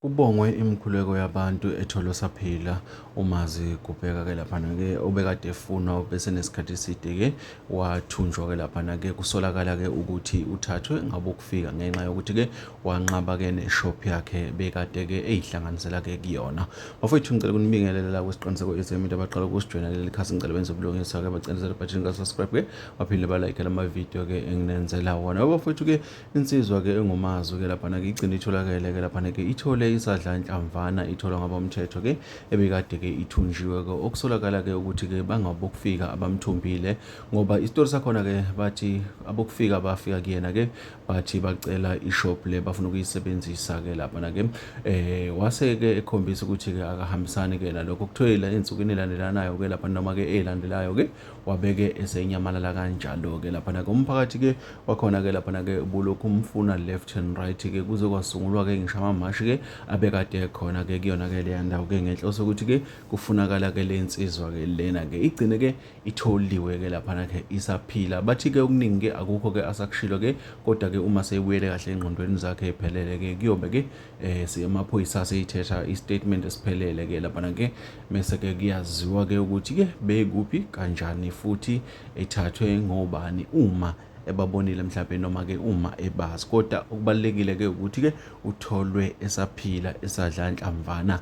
Kubongwe imikhuleko yabantu etholwe saphila uMazi Kubheka ke laphana-ke obekade efunwa bese nesikhathi eside-ke wathunjwa-ke laphana-ke kusolakala-ke ukuthi uthathwe ngabokufika ngenxa yokuthi-ke wanqaba-ke neshop yakhe bekade-ke eyihlanganisela-ke kuyona. Bafowethu ngicela ukunibingelela la kwisiqiniseko ezeminto abaqala ukusijoyina leli khasi ngicela benze ubulungiswa-ke bacindezele ibhathini ka-subscribe-ke baphinde balayikhe lama-video-ke enginenzela wona. Bafowethu-ke Insizwa ke enguMazwi ke laphana ke igcine itholakele ke laphana ke ithole isadla nhlamvana itholwa ngabomthetho ke ebekade ke ithunjiwe ke okusolakala ke ukuthi ke bangabokufika abamthumbile ngoba isitori sakhona ke bathi abokufika bafika kuyena ke bathi bacela ishop le bafuna ukuyisebenzisa ke laphana ke eh wase ke ekhombisa ukuthi ke akahambisani ke nalokho kuthiwe la ensukwini elandelanayo ke lapha noma ke elandelayo ke wabeke esenyamalala kanjalo ke laphana ke umphakathi ke wakhona ke laphana ke ubulokhu umfuna left and right ke kuze kwasungulwa ke ngisho amamashi ke abekade ekhona ke kuyona ke leya ndawo ke ngenhloso ukuthi ke kufunakala ke le nsizwa ke lena ke igcine ke itholiwe ke laphana ke isaphila bathi ke okuningi ke akukho ke asakushilo ke kodwa ke uma seyibuyele kahle engqondweni zakhe iphelele ke kuyobe ke eh amaphoyisa aseyithetha istatement esiphelele ke laphana ke mese ke kuyaziwa ke ukuthi ke bekuphi kanjani futhi ethathwe ngobani uma ebabonile mhlawumbe noma ke uma ebazi kodwa okubalekile ke ukuthi ke utholwe esaphila esadla nhlamvana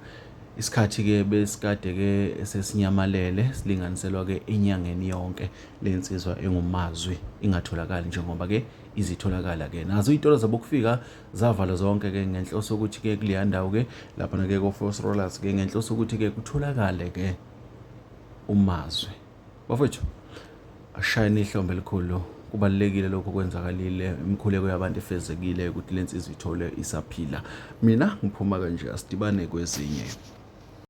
isikhathi ke besikade ke sesinyamalele silinganiselwa ke enyangeni yonke lensizwa engumazwi ingatholakali njengoba ke izitholakala ke nazo izitolo zabokufika zavalwa zonke ke ngenhloso ukuthi ke kuleya ndawo ke laphana ke ko-Force Rollers ke ngenhloso ukuthi ke kutholakale ke umazwi bafowethu ashayene ihlombe elikhulu kubalulekile lokho kwenzakalile imikhuleko yabantu ifezekile ukuthi lensizwa ithole isaphila mina ngiphuma kanje asidibane kwezinye.